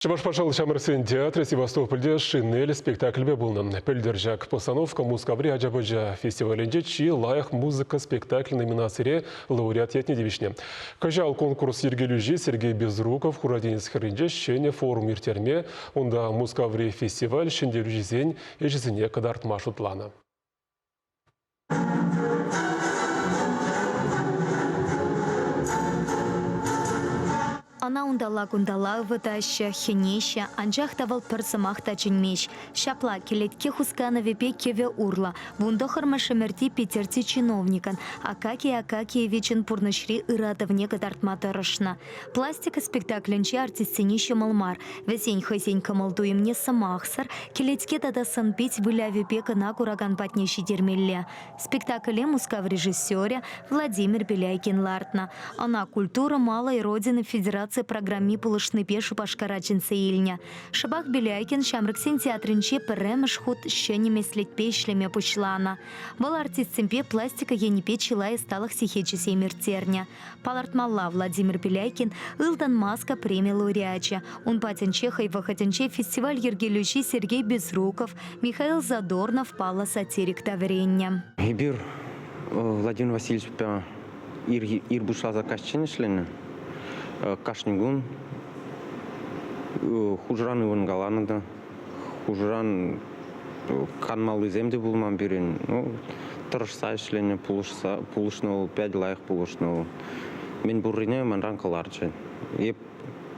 Чӑваш патшалӑх ҫамрӑксен театрӗ Севастопольте «Шинель» спектакльпе пулнӑ. Пӗлтӗр ҫак постановка Мускаври ача-пӑча фестивалӗнче чи лайӑх музыка спектакль номинацире лауреат ятне тивӗҫнӗ. Кӑҫал конкурс йӗркелӳҫи Сергей Безруков Хура тинӗс хӗрринче ҫӗнӗ форум ирттерме, унта Мускаври фестиваль ҫӗнтерӳҫисен ӗҫӗсене кӑтартма шутланӑ. Ӑна унталла-кунталла ывӑтаҫҫӗ, хӗнеҫҫӗ, анчах та вӑл пӗр сӑмах та чӗнмест. Ҫапла кӗлетке хусканӑвӗпе кӗвӗ урлӑ вунтӑххӑрмӗш ӗмӗрти Питӗрти чиновникӑн Акакий Акакиевичӑн пурнӑҫри ыратӑвне кӑтартма тӑрӑшнӑ. Пластика спектаклӗнче артистсене ҫӑмӑл мар. Вӗсен хӑйсен кӑмӑл-туйӑмне сӑмахсӑр, кӗлетке тата сӑн-пит вылявӗпе кӑна куракан патне ҫитермелле. Спектакле Мускав режиссерӗ Владимир Беляйкин лартнӑ. Ӑна «Культура малой Родины» федераци программи пулӑшнипе Шупашкара чӗнсе илнӗ. Шӑпах Беляйкин Ҫамрӑксен театрӗнче пӗрремӗш хут ҫӗнӗ меслетпе ӗҫлеме пуҫланӑ. Вӑл артистсемпе пластика енӗпе чылай ӑсталӑх сехечӗсем ирттернӗ. Палӑртмалла, Владимир Беляйкин «Ылтӑн маска» преми лауреачӗ. Ун патӗнче хӑй вӑхӑтӗнче фестиваль йӗркелӳҫи Сергей Безруков, Михаил Задорнов паллӑ сатирик та вӗреннӗ. Эпир Владимир Васильевичпа ир пуҫласа каҫчен ӗҫленӗ. Кашни кун хушӑран ывӑнкаланӑ та, хушӑран канмаллисем те пулман пирӗн. Ну, тӑрӑшса ӗҫленӗ, пулӑшса, пулӑшнӑ вӑл, пять лайӑх пулӑшнӑ вӑл. Мӗн пуррине манран кӑларчӗ. Эп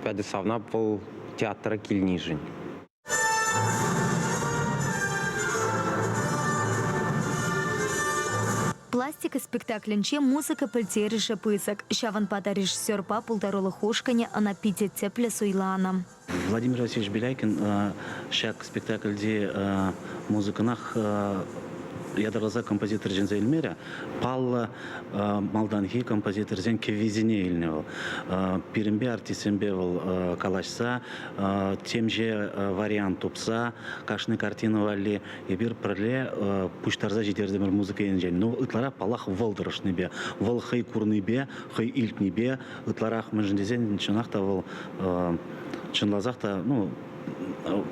пять савнап вӑл театра килнишӗн. Пластика спектаклӗнче музыка пӗлтерӗшӗ пысӑк. Ҫавӑнпа та режиссерпа пултарулӑх ушкӑнӗ ӑна питӗ тӗплӗ суйланӑ. Владимир Васильевич Беляйкин ҫак спектакльти музыкӑнах ятарласа композитор чӗнсе илмерӗ. Паллӑ малтанхи композиторсен кӗввисене илнӗ вӑл. Пирӗнпе, артистсемпе вӑл калаҫса, темиҫе вариант тупса кашни картина валли эпир пӗрле пуҫтарса ҫитертӗмӗр музыка енчен. Ну, ытларах, паллах, вӑл тӑрӑшнипе, вӑл хӑй курнипе, хӑй илтнипе ытларах, мӗншӗн тесен, чӑнах та вӑл чӑнласах та, ну,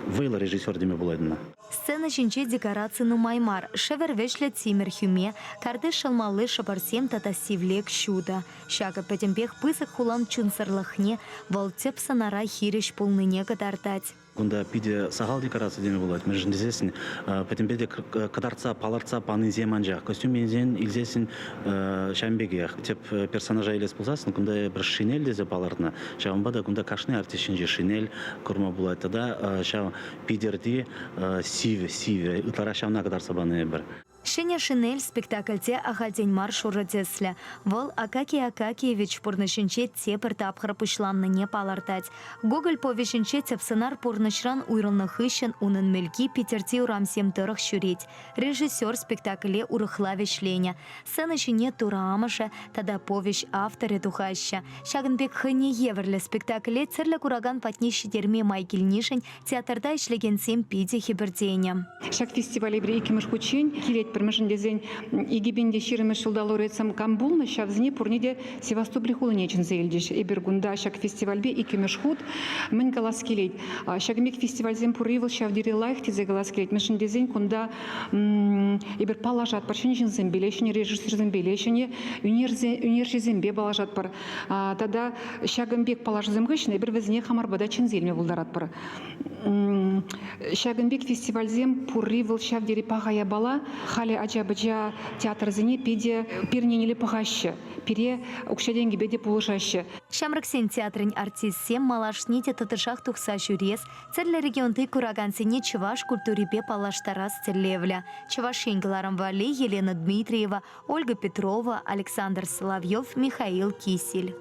вӑйлӑ режиссер теме пулать ӑна. Сцена ҫинче декораци нумай мар. Шӗвӗр вӗҫлӗ тимӗр хӳме, картиш шӑлмалли шӑпӑрсем тата сивлек ҫутӑ. Ҫакӑ пӗтӗмпех пысӑк хулан чунсӑрлӑхне, вӑл тӗп сӑнара хирӗҫ пулнине кӑтартать. Кунта питӗ сахал декораци теме пулать, мӗншӗн тесессӗн пӗтӗмпе те кӑтартса, палӑртса панисем анчах. Костюм енчен илсессӗн ҫавӑн пекех. Тӗп персонажа илес пулсассӑн кунта эпир шинель тесе палӑртнӑ. Ҫавӑнпа та кунта кашни артист ҫинче шинель курма пулать. Тата ҫав Питӗрти сивӗ, сивӗ ытларах ҫавна кӑтартса панӑ эпир. Ҫӗнӗ шинель спектакльте ахальтен мар шурӑ тӗслӗ. Вӑл Акакий Акакиевич пурнӑҫӗнче тепӗр тапхӑр пуҫланнине палӑртать. Гоголь повеҫӗнче тӗп сӑнар пурнӑҫран уйрӑлнӑ хыҫҫӑн унӑн мӗлки Питӗрти урамсем тӑрӑх ҫӳрет. Режиссер спектакле урӑхла вӗҫленӗ. Сцена ҫине Турӑ амӑшӗ тата повеҫ авторӗ тухаҫҫӗ. Ҫакӑн пек хӑйне евӗрлӗ спектакле тӗрлӗ куракан патне ҫитерме май килнишӗн Театрта ӗҫлекенсем питӗ хӗпӗртенӗ. Ҫак фестивале эпир иккӗмӗш хутчен килетпӗр. Мӗншӗн тесен 2020-мӗш ҫулта лауреатсем кам пулнӑ, ҫавсене пурне те Севастополь хулине чӗнсе илчӗҫ. Эпир кунта ҫак фестивальпе иккӗмӗш хут. Мӗн калас килет? Ҫакӑн пек фестивальсем пурри вӑл ҫав тери лайӑх тесе калас килет. Мӗншӗн тесен кунта эпир паллашатпӑр ҫӗнӗ ҫынсемпеле, ҫӗнӗ режиссерсемпеле, ҫӗнӗ ӳнерҫӗсемпе паллашатпӑр. Тата ҫакӑн пек паллашусем хыҫҫӑн эпир вӗсене хамӑр пата чӗнсе илме пултаратпӑр. Ҫакӑн пек фестивальсем пурри вӑл ҫав тери паха япала. Халӗ ача-пӑча театрсене питӗ пирӗннелле пӑхаҫҫӗ, пире укҫа-тенкӗпе те пулӑшаҫҫӗ. Ҫамрӑксен театрӗн артистсем малашне те тӑтӑшах тухса ҫӳрес, тӗрлӗ регионти куракансене чӑваш культурипе паллаштарас тӗллевлӗ. Чӑваш Ен кӑларӑм валли Елена Дмитриева, Ольга Петрова, Александр Соловьев, Михаил Кисель.